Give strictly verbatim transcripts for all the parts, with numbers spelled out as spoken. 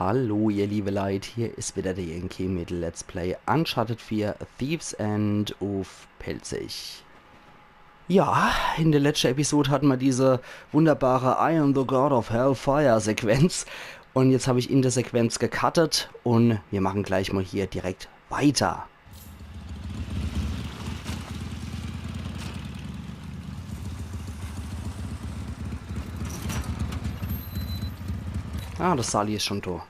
Hallo, ihr liebe Leit, hier is wieder der Yankee mit Let's Play Uncharted vier Thief's End uff Pälzisch. Ja, in der letschte Episode hatten wir diese wunderbare I am the God of Hellfire Sequenz. Und jetzt habe ich in der Sequenz gecuttet und wir machen gleich mal hier direkt weiter. Ah, der Sully is schon da.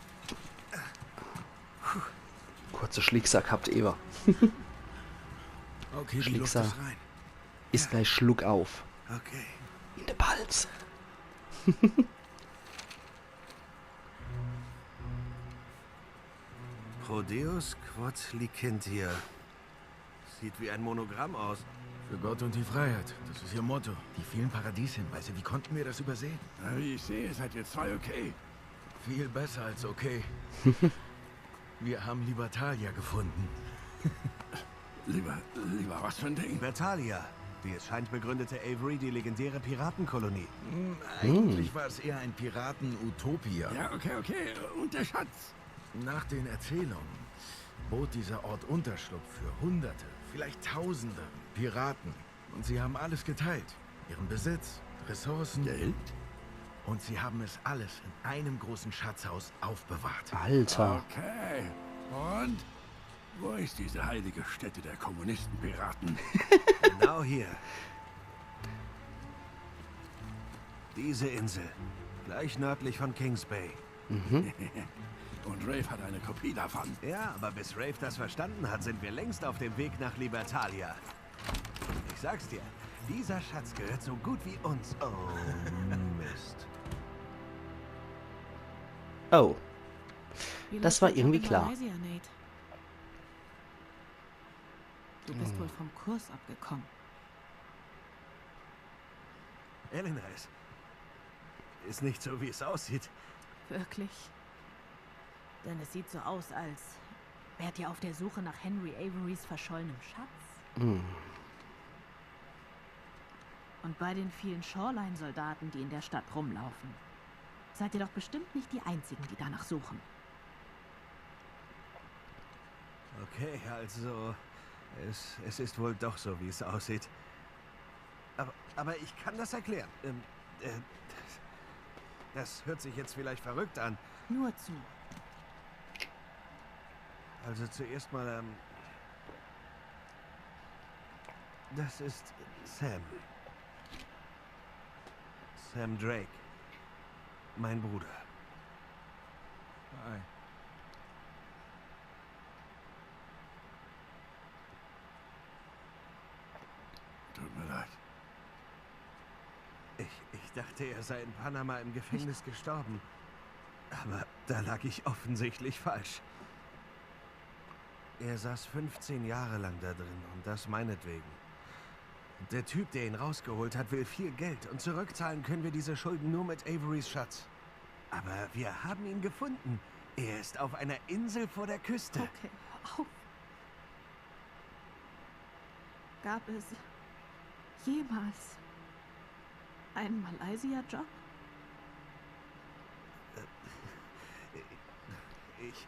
Kurze Schlickser gehabt, Eva. Okay, die Luft Schlickser. Ist rein. Is gleich Schluckauf. Okay. In der Palz. Pro Deus quod licentia. Sieht wie ein Monogramm aus. Für Gott und die Freiheit. Das ist ihr Motto. Die vielen Paradieshinweise. Wie konnten wir das übersehen? Na, wie ich sehe, seid ihr zwei okay. Viel besser als okay. Wir haben Libertalia gefunden. Lieber, lieber was für ein Ding? Libertalia. Wie es scheint, begründete Avery die legendäre Piratenkolonie. Hm, eigentlich war es eher ein Piraten-Utopia. Ja, okay, okay. Und der Schatz? Nach den Erzählungen bot dieser Ort Unterschlupf für Hunderte, vielleicht Tausende Piraten. Und sie haben alles geteilt. Ihren Besitz, Ressourcen. Geld? Und sie haben es alles in einem großen Schatzhaus aufbewahrt. Alter. Okay. Und? Wo ist diese heilige Stätte der Kommunistenpiraten? Genau hier. Diese Insel. Gleich nördlich von Kings Bay. Und Rafe hat eine Kopie davon. Ja, aber bis Rafe das verstanden hat, sind wir längst auf dem Weg nach Libertalia. Ich sag's dir, dieser Schatz gehört so gut wie uns. Oh, Mist. Oh. Wie Das läuft war der irgendwie Job in klar. Malaysia, Nate? Du bist wohl vom Kurs abgekommen. Elena, es ist nicht so, wie es aussieht. Wirklich? Denn es sieht so aus, als wärt ihr auf der Suche nach Henry Averys verschollenem Schatz. Und bei den vielen Shoreline-Soldaten, die in der Stadt rumlaufen, seid ihr doch bestimmt nicht die Einzigen, die danach suchen. Okay, also es, es ist wohl doch so, wie es aussieht. Aber, aber ich kann das erklären. Ähm, äh, das, das hört sich jetzt vielleicht verrückt an. Nur zu. Also zuerst mal, ähm, das ist Sam. Sam Drake. Mein Bruder. Hi. Tut mir leid. Ich, ich dachte, er sei in Panama im Gefängnis gestorben. Aber da lag ich offensichtlich falsch. Er saß fünfzehn Jahre lang da drin und das meinetwegen. Der Typ, der ihn rausgeholt hat, will viel Geld und zurückzahlen können wir diese Schulden nur mit Averys Schatz. Aber wir haben ihn gefunden. Er ist auf einer Insel vor der Küste. Okay, hör auf. Gab es jemals einen Malaysia-Job? Ich.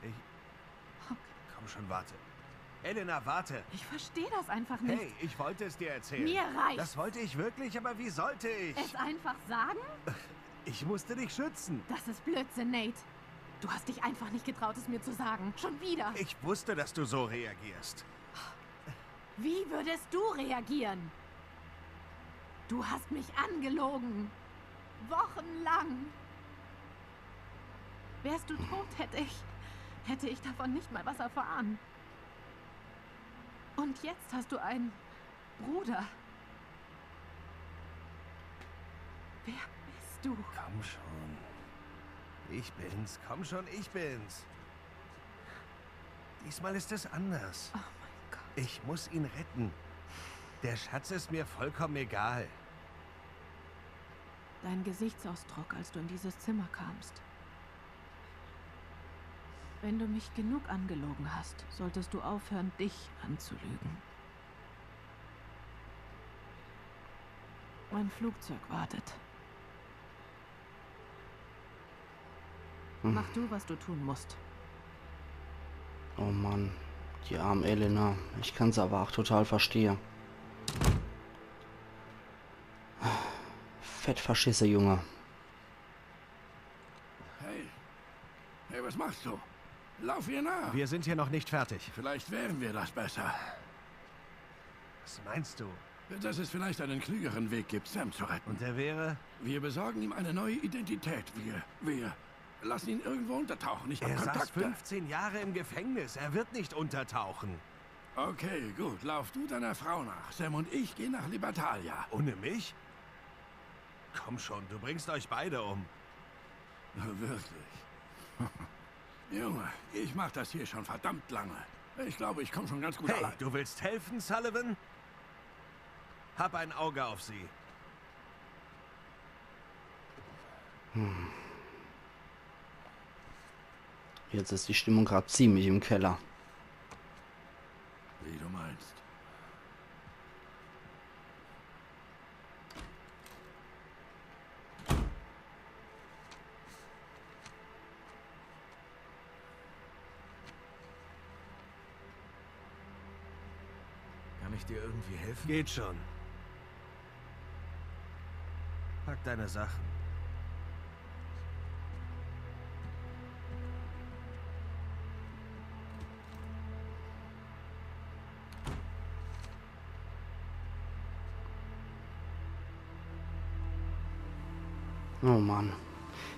Ich. Komm schon, warte. Elena, warte. Ich verstehe das einfach nicht. Hey, ich wollte es dir erzählen. Mir reicht's. Das wollte ich wirklich, aber wie sollte ich? Es einfach sagen? Ich musste dich schützen. Das ist Blödsinn, Nate. Du hast dich einfach nicht getraut, es mir zu sagen. Schon wieder. Ich wusste, dass du so reagierst. Wie würdest du reagieren? Du hast mich angelogen. Wochenlang. Wärst du tot, hätte ich, hätte ich davon nicht mal was erfahren. Und jetzt hast du einen Bruder. Wer bist du? Komm schon. Ich bin's. Komm schon, ich bin's. Diesmal ist es anders. Oh mein Gott. Ich muss ihn retten. Der Schatz ist mir vollkommen egal. Dein Gesichtsausdruck, als du in dieses Zimmer kamst. Wenn du mich genug angelogen hast, solltest du aufhören, dich anzulügen. Mein Flugzeug wartet. Mach du, was du tun musst. Oh Mann, die arm Elena. Ich kann se awwer ach total verstehe. Fett verschisse, Junge. Hey. Hey, was machst du? Lauf ihr nach. Wir sind hier noch nicht fertig. Vielleicht wären wir das besser. Was meinst du? Dass es vielleicht einen klügeren Weg gibt, Sam zu retten. Und der wäre? Wir besorgen ihm eine neue Identität. Wir, wir lassen ihn irgendwo untertauchen. Ich hab Er saß Kontakte. fünfzehn Jahre im Gefängnis. Er wird nicht untertauchen. Okay, gut. Lauf du deiner Frau nach. Sam und ich gehen nach Libertalia. Ohne mich? Komm schon, du bringst euch beide um. Wirklich. Junge, ich mach das hier schon verdammt lange. Ich glaube, ich komme schon ganz gut Hey, allein. Du willst helfen, Sullivan? Hab ein Auge auf sie. Jetzt is die Stimmung grad ziemlich im Keller. Wie du meinst. Kann ich dir irgendwie helfen? Geht schon. Pack deine Sachen. Oh Mann.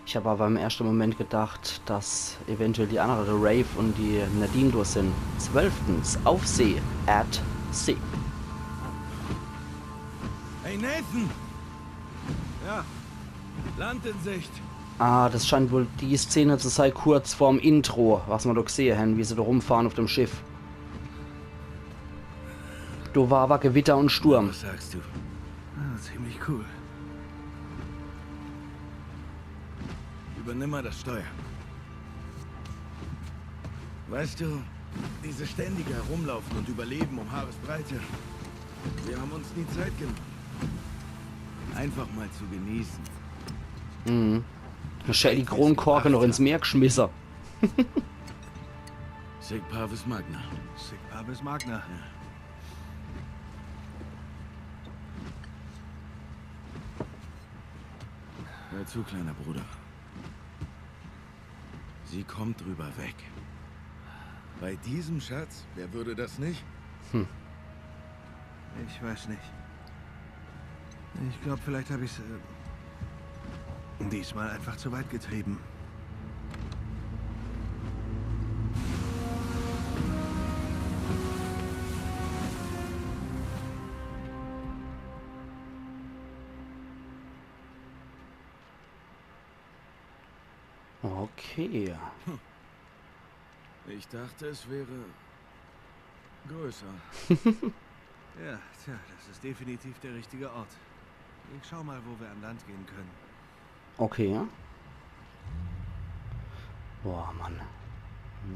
Ich hab awwer im erschte Moment gedacht, dass eventuell die annere, de Rafe und die Nadine, do sin. Zwölftens, auf See, at sea. Hey Nathan! Ja, Land in Sicht. Ah, das scheint wohl die Szene zu sei, kurz vorm Intro, was mer do gsehe hen, wie se do rumfahre auf dem Schiff. Do war awwer Gewitter und Sturm. Was sagst du? Ah, ziemlich cool. Übernimm mal das Steuer. Weißt du, dieses ständige Herumlaufen und Überleben um Haaresbreite, wir haben uns nie Zeit genommen, einfach mal zu genießen. Mhm. Schön die Kronkorke noch ins Meer gschmisse. Sic Parvis Magna. Sic Parvis Magna. Hör zu, kleiner Bruder. Sie kommt drüber weg. Bei diesem Schatz, wer würde das nicht? Ich weiß nicht. Ich glaube, vielleicht habe ich es äh, diesmal einfach zu weit getrieben. Okay. Ich dachte, es wäre größer. Ja, tja, das ist definitiv der richtige Ort. Ich schau mal, wo wir an Land gehen können. Okay. Boah, Mann.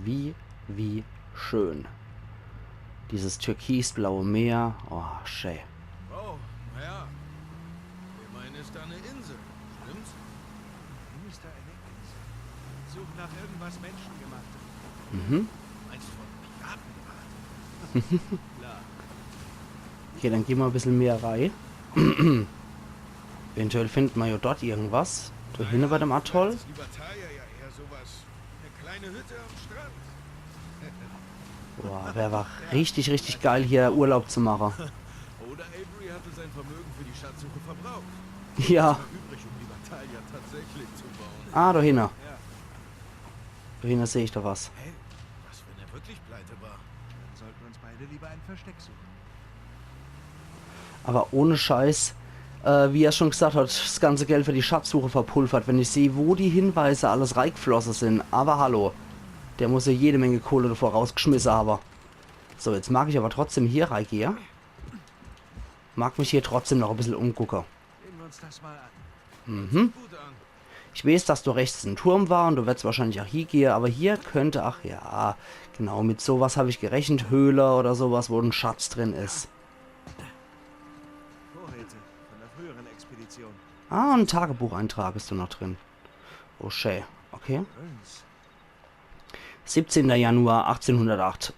Wie, wie schön. Dieses türkisblaue Meer. Oh, schön. Oh, naja. Immerhin ist da eine Insel, stimmt's? Wo ist da eine Insel? Such nach irgendwas Menschengemachtem. Mhm. Meinst du von Piratenart? Klar. Okay, dann geh mer e bissel mehr rei. Eventuell findet mer jo dort irgendwas. Do hinne bei dem Atoll. Ist Libertalia ja eher sowas. Eine kleine Hütte am Strand. Boah, wär awwer richtig, richtig geil, hier Urlaub zu mache. Oder Avery hatte sein Vermögen für die Schatzsuche verbraucht. Ja. Übrig, um Libertalia tatsächlich zu bauen. Ah, do hinne. Do hinne seh ich do was. Hey, was, wenn er wirklich pleite war? Dann sollten wir uns beide lieber ein Versteck suchen. Awwer ohne Scheiß, äh, wie er schon gesagt hat, das ganze Geld für die Schatzsuche verpulvert. Wenn ich seh, wo die Hinweise alles reigflosse sin. Awwer hallo. Der muss jo jede Menge Kohle davor rausgeschmisse hawwe. So, jetzt mag ich awwer trotzdem hier reigehe. Mag mich hier trotzdem noch e bissel umgucke. Sehen wir uns das mal an. Mhm. Gut an. Ich weeß, dass do rechts en Turm war un do werd's wahrscheinlich ach hiegehe, awwer hier könnt, ach ja, genau, mit so was hab ich gerechnet, Höhle oder so was, wo en Schatz drin is. Vorräte von der früheren Expedition. Ah, en Tagebucheintrag is do noch drin. Oh, schä. Okay. Siebzehnter Januar achtzehnhundertacht.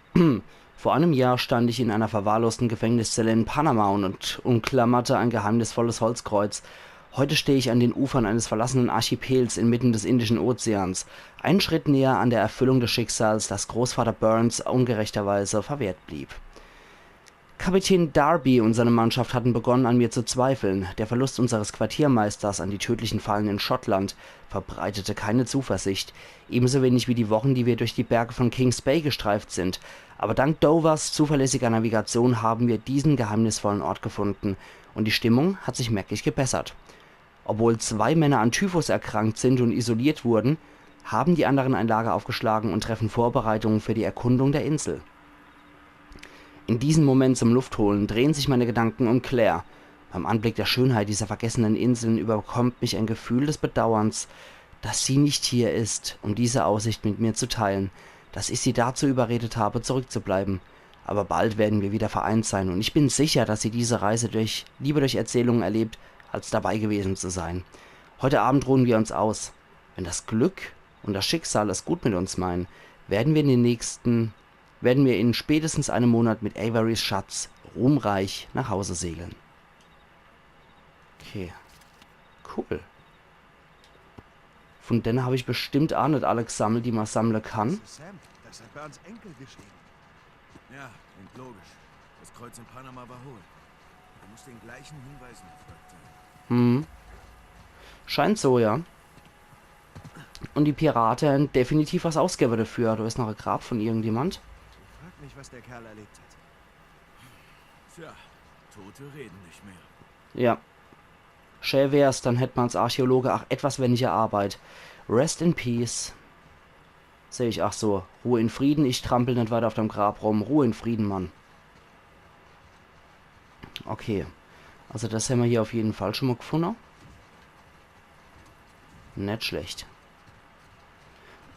Vor einem Jahr stand ich in einer verwahrlosten Gefängniszelle in Panama und, und umklammerte ein geheimnisvolles Holzkreuz. Heute stehe ich an den Ufern eines verlassenen Archipels inmitten des Indischen Ozeans, einen Schritt näher an der Erfüllung des Schicksals, das Großvater Burns ungerechterweise verwehrt blieb. Kapitän Darby und seine Mannschaft hatten begonnen, an mir zu zweifeln. Der Verlust unseres Quartiermeisters an die tödlichen Fallen in Schottland verbreitete keine Zuversicht, ebenso wenig wie die Wochen, die wir durch die Berge von Kings Bay gestreift sind. Aber dank Dovers zuverlässiger Navigation haben wir diesen geheimnisvollen Ort gefunden und die Stimmung hat sich merklich gebessert. Obwohl zwei Männer an Typhus erkrankt sind und isoliert wurden, haben die anderen ein Lager aufgeschlagen und treffen Vorbereitungen für die Erkundung der Insel. In diesem Moment zum Luftholen drehen sich meine Gedanken um Claire. Beim Anblick der Schönheit dieser vergessenen Inseln überkommt mich ein Gefühl des Bedauerns, dass sie nicht hier ist, um diese Aussicht mit mir zu teilen, dass ich sie dazu überredet habe, zurückzubleiben. Aber bald werden wir wieder vereint sein und ich bin sicher, dass sie diese Reise durch, lieber durch Erzählungen erlebt, als dabei gewesen zu sein. Heute Abend ruhen wir uns aus. Wenn das Glück und das Schicksal es gut mit uns meinen, werden wir in den nächsten, werden wir in spätestens einem Monat mit Averys Schatz ruhmreich nach Hause segeln. Okay. Cool. Von denne hab ich bestimmt aa net alle gesammelt, die ma sammle kann. Sam, das hat Burns Enkel geschrieben. Ja, klingt logisch. Das Kreuz in Panama war hohl. Er muss den gleichen Hinweisen gefolgt sein. Hm. Scheint so, ja. Und die Pirate hän definitiv was ausgewwe dafür. Do is noch e Grab von irgendjemand. Frag mich, was der Kerl erlebt hat. Tja, Tote reden nicht mehr. Ja. Schä wär's, dann hätt ma als Archäologe ach etwas weniger Arbeit. Rest in peace. Seh ich ach so. Ruhe in Frieden, ich trampel net weiter auf deim Grab rum. Ruhe in Frieden, Mann. Okay. Also das hämmer hier auf jeden Fall schon mal gefunne. Net schlecht.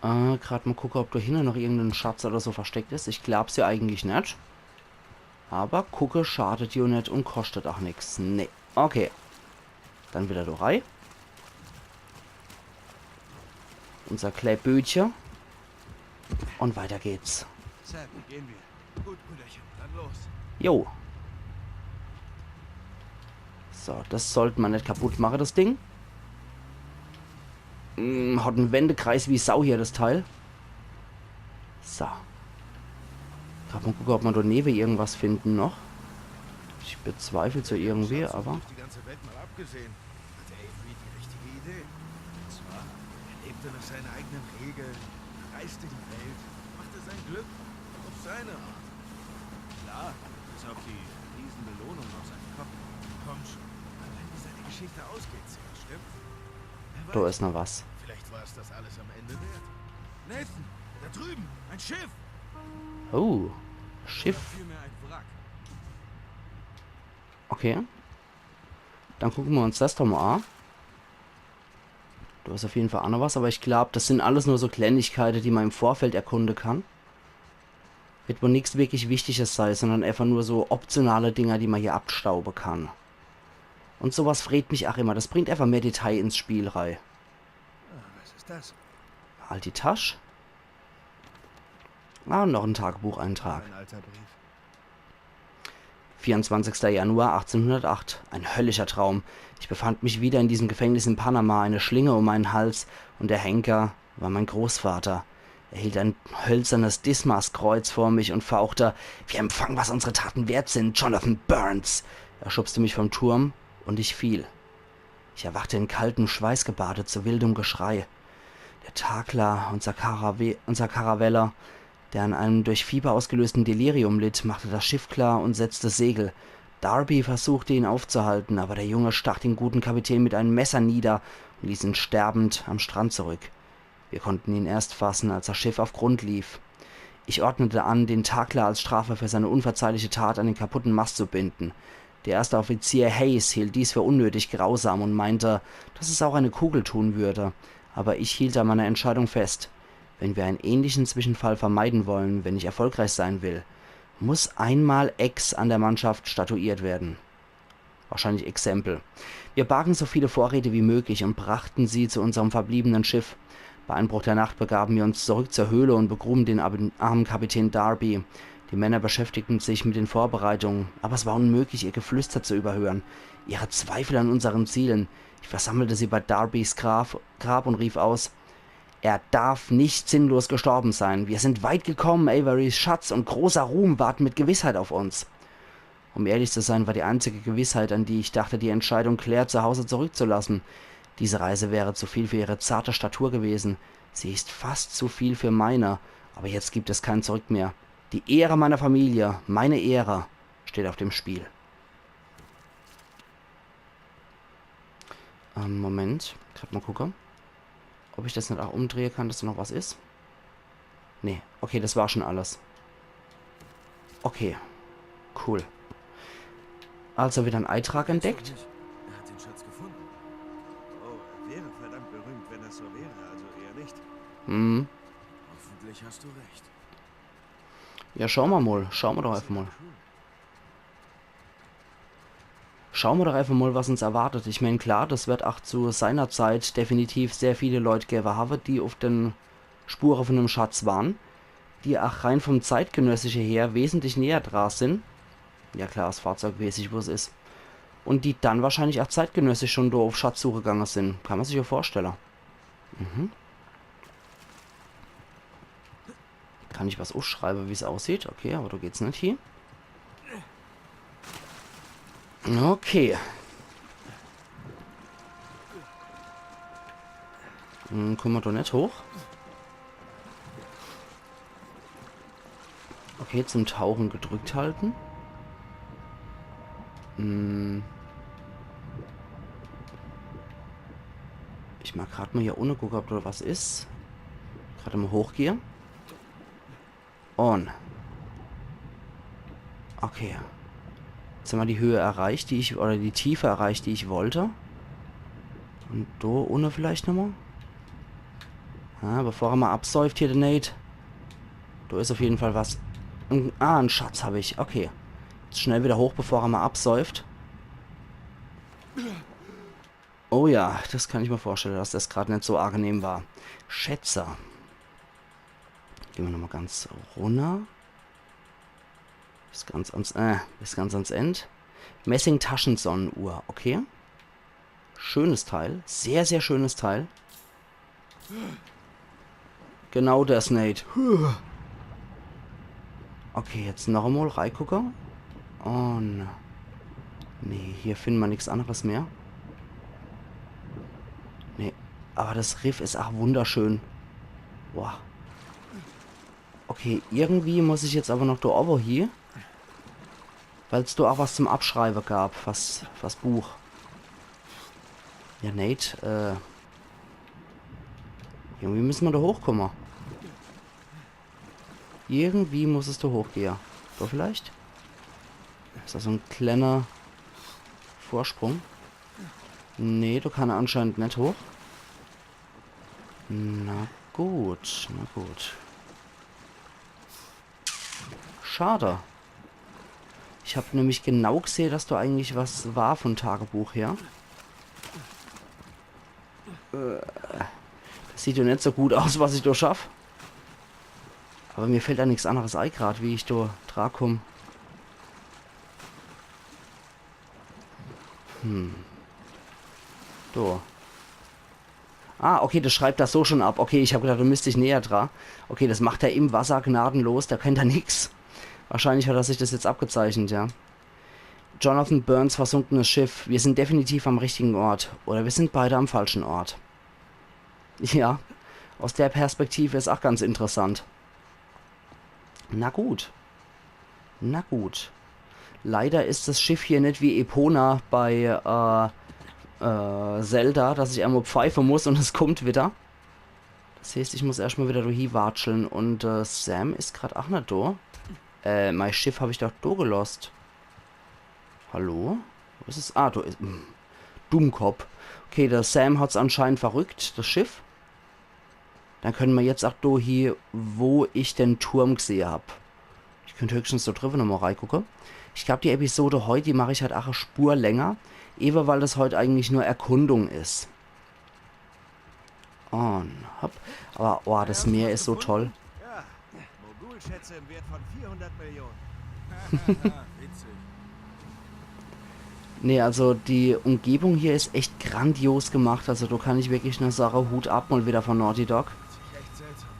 Äh, grad mal gucke, ob do hinne noch irgenden Schatz oder so versteckt is. Ich glaab's ja eigentlich net. Aber gucke schadet jo net und kostet ach nix. Nee. Okay. Dann wieder do rei. Unser klää Bötche. Und weiter geht's. Sam, gehen wir. Gut, Brüderchen, dann los. Jo. So, das sollt ma net kaputt mache, das Ding. Hm, hat en Wendekreis wie Sau hier, das Teil. So. Grad mal gucke, ob ma do newe irgendwas finden noch. Ich bezweifle so irgendwie, aber Die ganze Welt mal abgesehen. Hatte Avery die richtige Idee? Und zwar, er lebte nach seinen eigenen Regeln, reiste die Welt, machte sein Glück auf seine Art. Klar, bis auf die Riesenbelohnung auf seinem Kopf. Komm schon, allein wie seine Geschichte ausgeht, Sam, stimmt's? Wer do weiß, is noch was. Vielleicht war es das alles am Ende wert. Nathan, da drüben, ein Schiff! Oh, Schiff. Vielmehr ein Wrack. Okay. Dann gucke ma uns das doch mal an. Do is auf jeden Fall ach noch was, aber ich glaab, das sind alles nur so Kleinigkeite, die ma im Vorfeld erkunde kann. Wird wohl nix wirklich Wichtiges sei, sondern einfach nur so optionale Dinger, die ma hier abstaube kann. Und sowas freet mich ach immer. Das bringt einfach mehr Detail ins Spiel rei. Was ist das? Halt die Tasch. Ah, und noch en Tagebucheintrag. Ein alter Brief. Vierundzwanzigster Januar achtzehnhundertacht. Ein höllischer Traum. Ich befand mich wieder in diesem Gefängnis in Panama, eine Schlinge um meinen Hals und der Henker war mein Großvater. Er hielt ein hölzernes Dismas-Kreuz vor mich und fauchte: „Wir empfangen, was unsere Taten wert sind, Jonathan Burns!“ Er schubste mich vom Turm und ich fiel. Ich erwachte in kaltem, schweißgebadet, zu wildem Geschrei. Der Takler, unser, Karawe unser Karaweller, der an einem durch Fieber ausgelösten Delirium litt, machte das Schiff klar und setzte Segel. Darby versuchte, ihn aufzuhalten, aber der Junge stach den guten Kapitän mit einem Messer nieder und ließ ihn sterbend am Strand zurück. Wir konnten ihn erst fassen, als das Schiff auf Grund lief. Ich ordnete an, den Takler als Strafe für seine unverzeihliche Tat an den kaputten Mast zu binden. Der erste Offizier Hayes hielt dies für unnötig grausam und meinte, dass es auch eine Kugel tun würde. Aber ich hielt an meiner Entscheidung fest. Wenn wir einen ähnlichen Zwischenfall vermeiden wollen, wenn ich erfolgreich sein will, muss einmal X an der Mannschaft statuiert werden. Wahrscheinlich Exempel. Wir bargen so viele Vorräte wie möglich und brachten sie zu unserem verbliebenen Schiff. Bei Einbruch der Nacht begaben wir uns zurück zur Höhle und begruben den ab- armen Kapitän Darby. Die Männer beschäftigten sich mit den Vorbereitungen, aber es war unmöglich, ihr Geflüster zu überhören. Ihre Zweifel an unseren Zielen. Ich versammelte sie bei Darbys Grab, Grab und rief aus: „Er darf nicht sinnlos gestorben sein. Wir sind weit gekommen, Averys Schatz und großer Ruhm warten mit Gewissheit auf uns.“ Um ehrlich zu sein, war die einzige Gewissheit, an die ich dachte, die Entscheidung, Claire zu Hause zurückzulassen. Diese Reise wäre zu viel für ihre zarte Statur gewesen. Sie ist fast zu viel für meine, aber jetzt gibt es kein Zurück mehr. Die Ehre meiner Familie, meine Ehre, steht auf dem Spiel. Ähm, Moment, grad mal gucke, ob ich das net auch umdrehe kann, dass do noch was is. Nee, okay, das war schon alles. Okay, cool. Also wieder en Eitrag entdeckt. Er hat den Schatz gefunden. Oh, er wäre verdammt berühmt, wenn das so wäre, also eher nicht. Hm. Hoffentlich hast du recht. Ja, schau mer mal. Schau mer doch einfach mal. Schau mer doch einfach mal, was uns erwartet. Ich mein, klar, das wird auch zu seiner Zeit definitiv sehr viele Leute gewwe hawe, die auf den Spure von dem Schatz waren, die auch rein vom zeitgenössische her wesentlich näher dra sind. Ja klar, das Fahrzeug weiß ich, wo es is. Und die dann wahrscheinlich auch zeitgenössisch schon do auf Schatzsuche gegangen sind. Kann man sich ja vorstellen. Mhm. Kann ich was aufschreiben, wie es aussieht? Okay, aber da geht's net hin. Okay. Hm, kommen wir da net hoch? Okay, zum Tauchen gedrückt halten. Hm. Ich mag grad mal hier unne gucken, ob da was is. Grad mal hochgehe. Und. Okay. Jetzt haben wir die Höhe erreicht, die ich, oder die Tiefe erreicht, die ich wollte. Und da unne vielleicht nochmal. Ja, bevor er mal absäuft hier, der Nate. Da is auf jeden Fall was. Ein, ah, en Schatz hab ich. Okay. Jetzt schnell wieder hoch, bevor er mal absäuft. Oh ja, das kann ich mir vorstellen, dass das grad net so angenehm war. Schätze. Gehen wir nochmal ganz runter. Bis ganz ans, äh, bis ganz ans End. Messing-Taschensonnenuhr, okay. Schönes Teil, sehr, sehr schönes Teil. Genau das, Nate. Okay, jetzt noch einmal reigucke. Und nee, hier finden wir nix anderes mehr. Nee, aber das Riff is auch wunderschön. Boah. Okay, irgendwie muss ich jetzt aber noch da oben hier. Weil's da auch was zum Abschreiben gab, was, was Buch. Ja, Nate, äh. Irgendwie müssen wir da hochkommen. Irgendwie muss es da hochgehen. Da vielleicht? Is da so en kleiner Vorsprung? Nee, da kann er anscheinend net hoch. Na gut, na gut. Schade. Ich hab nämlich genau gesehen, dass da eigentlich was war von Tagebuch her. Äh, das sieht ja net so gut aus, was ich da schaff. Aber mir fällt da nix anderes ei grad, wie ich da dra komm. Hm. Da. Ah, okay, das schreibt das so schon ab. Okay, ich hab gedacht, da müsst ich näher dra. Okay, das macht er im Wasser gnadenlos, da kennt er nix. Wahrscheinlich hat er sich das jetzt abgezeichnet, ja. Jonathan Burns versunkenes Schiff. Wir sind definitiv am richtigen Ort. Oder wir sind beide am falschen Ort. Ja, aus der Perspektive is auch ganz interessant. Na gut. Na gut. Leider is das Schiff hier net wie Epona bei äh, äh, Zelda, dass ich einmal pfeife muss und es kommt wieder. Das heißt, ich muss erscht mal wieder do hie watscheln und äh, Sam is grad auch net do. Äh, mein Schiff hab ich doch do gelost. Hallo? Wo is es? Ah, do is. Hm. Dummkopf. Okay, der Sam hat's anscheinend verrückt, das Schiff. Dann können wir jetzt auch do hie, wo ich den Turm gesehe hab. Ich könnt höchstens do driwwe nochmal reigucke. Ich glaub, die Episode heut, die mach ich halt auch e Spur länger. Ewe, weil das heut eigentlich nur Erkundung is. Und hopp. Aber, oh, das Meer is so toll. Ja, Mogulschätze im Wert von vierhundert Millionen. Witzig. Nee, also die Umgebung hier is echt grandios gemacht. Also da kann ich wirklich nur sage, Hut ab mal wieder von Naughty Dog. Sieht echt seltsam an.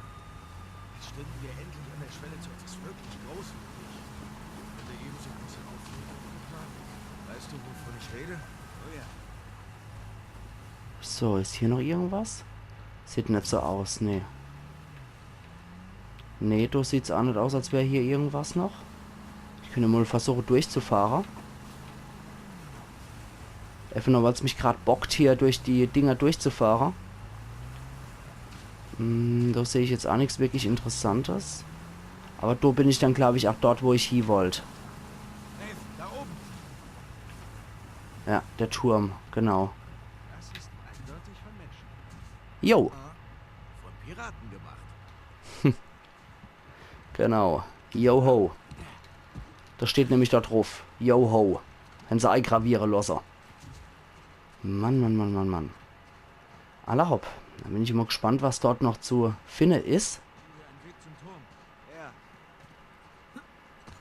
Jetzt stünden wir endlich an der Schwelle zu etwas wirklich Großem. Ich könnte ebenso große Aufregung planen. Weißt du, wovon ich rede? Oh ja. So, is hier noch irgendwas? Sieht net so aus, nee. Nee, do sieht's aa net aus, als wär hier irgendwas noch. Ich könnt mal versuche durchzufahre. Einfach nur, weil's mich grad bockt, hier durch die Dinger durchzufahre. Hm, do seh ich jetzt aa nix wirklich Interessantes. Aber do bin ich dann, glaub ich, aa dort, wo ich hie wollt. Nathan, da oben. Ja, der Turm, genau. Das ist eindeutig von Menschen. Jo, Von Piraten gemacht. Genau. Yo ho. Das steht nämlich dort drauf. Yo ho. Hän se eigraviere losse. Mann, Mann, Mann, Mann, Mann. Alla hopp. Dann bin ich immer gespannt, was dort noch zu finne is. Hier ein Weg zum Turm. Ja,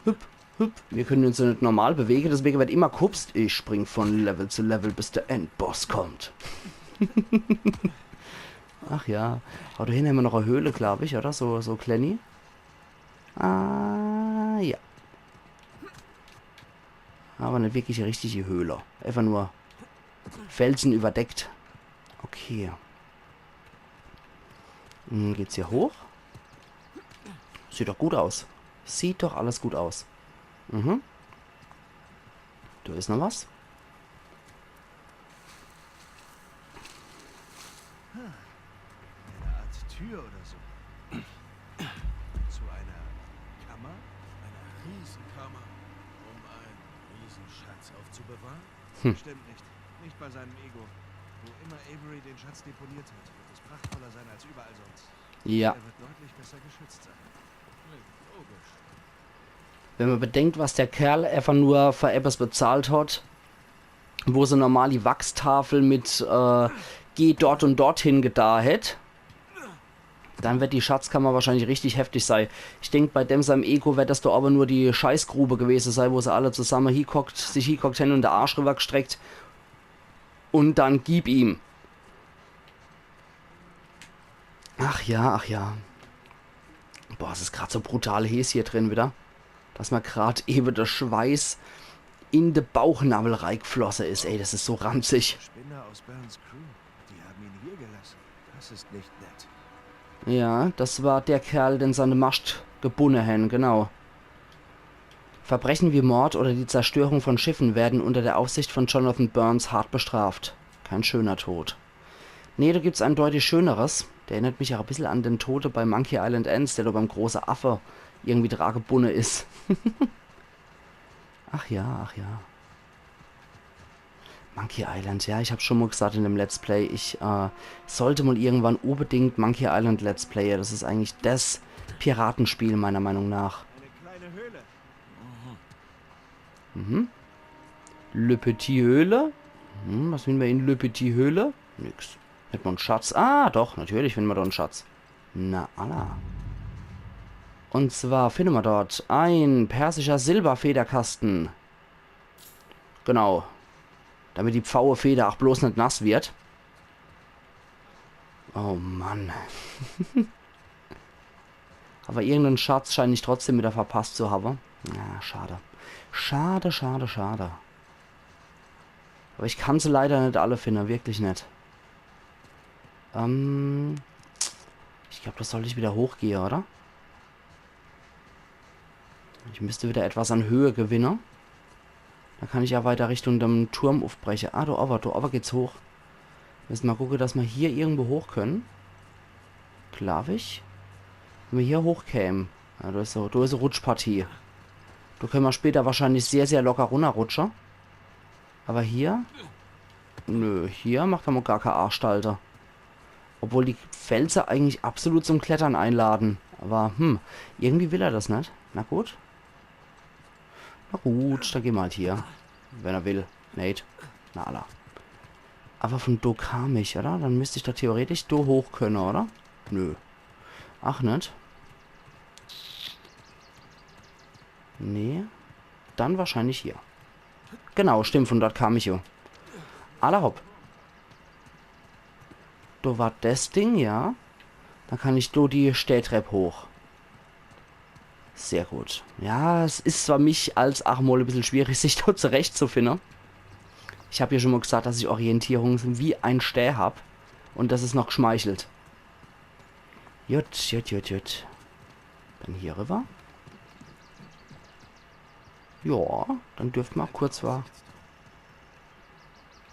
Hüpp, hüpp. Wir können uns ja net normal bewege, deswege werd immer gehupst. Ich spring von Level zu Level, bis der Endboss kommt. Ach ja. Aber do hinne hämmer noch e Höhle, glaub ich, oder? So, so klenni. Ah, ja. Aber net wirklich e richtige Höhle. Einfach nur Felsen überdeckt. Okay. Hm, geht's hier hoch? Sieht doch gut aus. Sieht doch alles gut aus. Mhm. Do is noch was. eine Art Tür oder so. Zu einer Kammer? Eine Riesenkammer, um einen Riesenschatz aufzubewahren. Stimmt nicht. Nicht bei seinem Ego. Wo immer Avery den Schatz deponiert hat, wird es prachtvoller sein als überall sonst. Ja. Er wird deutlich besser geschützt sein. Klingt logisch. Wenn man bedenkt, was der Kerl einfach nur für etwas bezahlt hat, wo se normal die Wachstafel mit äh, Geh dort und dorthin getan hätt, dann wird die Schatzkammer wahrscheinlich richtig heftig sei. Ich denk, bei dem seinem Ego wird das doch aber nur die Scheißgrube gewesen sei, wo se alle zusammen hiehockt, sich hiehockt hän und der Arsch rübergestreckt. Und dann gib ihm. Ach ja, ach ja. Boah, es is grad so brutal heeß hier drin wieder. Dass mir grad ewe der Schweiß in de Bauchnabel reigflosse is. Ey, das is so ranzig. Spinner aus Burns Crew. Die haben ihn hier gelassen. Das ist nicht nett. Ja, das war der Kerl, den se an de Mascht gebunne hän, genau. Verbrechen wie Mord oder die Zerstörung von Schiffen werden unter der Aufsicht von Jonathan Burns hart bestraft. Kein schöner Tod. Nee, do gibt's ein deutlich schöneres. Der erinnert mich auch e bissel an den Tode bei Monkey Island eins, der do beim große Affe irgendwie dra gebunne is. Ach ja, ach ja. Monkey Island, ja, ich hab schon mal gesagt in dem Let's Play, ich äh, sollte mal irgendwann unbedingt Monkey Island Let's Playe. Das is eigentlich das Piratenspiel meiner Meinung nach. Eine kleine Höhle. Mhm. Le Petit Höhle. Hm, was finden wir in Le Petit Höhle? Nix. Hätt man en Schatz? Ah, doch, natürlich finden wir dort en Schatz. Na, alla. Und zwar finden wir dort ein persischer Silberfederkasten. Genau. Damit die Pfauefeder auch bloß net nass wird. Oh Mann. Aber irgendeinen Schatz schein ich trotzdem wieder verpasst zu haben. Ja, schade. Schade, schade, schade. Aber ich kann se leider net alle finden, wirklich net. Ähm, ich glaub, da sollt ich wieder hochgehe, oder? Ich müsst wieder etwas an Höhe gewinne. Da kann ich ja weiter Richtung dem Turm uffbreche. Ah, do owwe, do owwe geht's hoch. Müssen mal gucke, dass mer hier irgendwo hoch können. Glaub ich. Wenn mer hier hochkämen. Ja, do is so, do is e Rutschpartie. Do können mer später wahrscheinlich sehr, sehr locker runnerrutsche. Aber hier? Nö, hier macht er mal gar keine Arschtalte. Obwohl die Felse eigentlich absolut zum Klettern einladen. Aber, hm, irgendwie will er das net. Na gut. Na gut, dann gehen wir halt hier. Wenn er will. Nate. Na alla. Awwer vun do kam ich, oder? Dann müsst ich do theoretisch do hoch könne, oder? Nö. Ach, net? Nee. Dann wahrscheinlich hier. Genau, stimmt, vun dort kam ich jo. Alla hopp. Do war des Ding, ja. Dann kann ich do die Stäätrepp hoch. Sehr gut. Ja, es is zwar mich als ach mol e bissel schwierig, sich do zurechtzufinne. Ich hab jo schun mol gesagt, dass ich Orientierung wie e Stää hab. Un des is noch gschmeichelt. Jut, jut, jut, jut. Dann hier riwwer. Ja, dann dürft mer ach kurz wa-,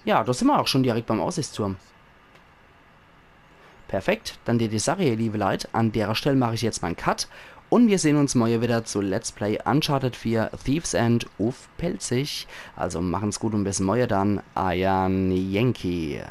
ja, do sin mer ach schun direkt beim Aussichtsturm. Perfekt, dann dät ich sage, ihr liewe Leit, an derer Stell mach ich jetzt mol en Cut un mir sehn uns morje widder zu Let's Play Uncharted vier Thief's End uff Pälzisch. Also machen's gut un bis morje dann, eier Yankee.